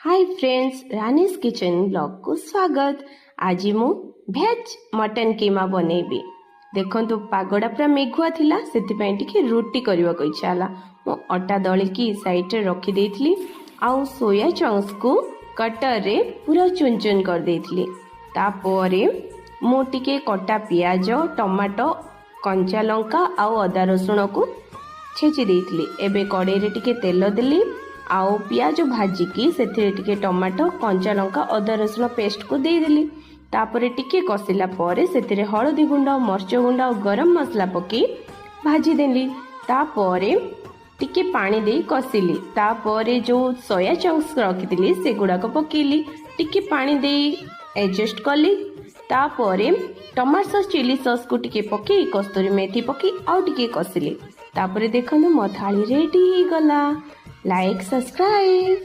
High friends, ରାନିସ୍ kitchen ବ୍ଲଗ୍କୁ ସ୍ୱାଗତ। ଆଜି ମୁଁ ଭେଜ୍ ମଟନ୍ କିମା ବନେଇବି। ଦେଖନ୍ତୁ, ପାଗଟା ପୁରା ମେଘୁଆ ଥିଲା, ସେଥିପାଇଁ ଟିକେ ରୁଟି କରିବାକୁ ଇଚ୍ଛା ହେଲା। ମୁଁ ଅଟା ଦଳିକି ସାଇଡ଼୍ରେ ରଖିଦେଇଥିଲି ଆଉ ସୋୟା ଚଙ୍କ୍ସକୁ କଟରରେ ପୁରା ଚୁନ ଚୁନ କରିଦେଇଥିଲି। ତାପରେ ମୁଁ ଟିକେ କଟା ପିଆଜ, ଟମାଟୋ, କଞ୍ଚା ଲଙ୍କା ଆଉ ଅଦା ରସୁଣକୁ ଛେଚି ଦେଇଥିଲି। ଏବେ କଡ଼େଇରେ ଟିକେ ତେଲ ଦେଲି ଆଉ ପିଆଜ ଭାଜିକି ସେଥିରେ ଟିକେ ଟମାଟୋ, କଞ୍ଚା ଲଙ୍କା, ଅଦା ରସୁଣ ପେଷ୍ଟକୁ ଦେଇଦେଲି। ତାପରେ ଟିକେ କଷିଲା ପରେ ସେଥିରେ ହଳଦୀ ଗୁଣ୍ଡ, ମରିଚ ଗୁଣ୍ଡ ଆଉ ଗରମ ମସଲା ପକାଇ ଭାଜିଦେଲି। ତାପରେ ଟିକେ ପାଣି ଦେଇ କଷିଲି। ତାପରେ ଯେଉଁ ସୋୟା ଚଙ୍କ୍ସ ରଖିଥିଲି, ସେଗୁଡ଼ାକ ପକେଇଲି। ଟିକେ ପାଣି ଦେଇ ଆଡ଼ଜଷ୍ଟ କଲି। ତାପରେ ଟମାଟୋ ସସ୍, ଚିଲି ସସ୍କୁ ଟିକେ ପକେଇ, କସ୍ତୁରୀ ମେଥି ପକେଇ ଆଉ ଟିକେ କଷିଲି। ତାପରେ ଦେଖନ୍ତୁ, ମୋ ଥାଳି ରେଡ଼ି ହେଇଗଲା। Like, subscribe.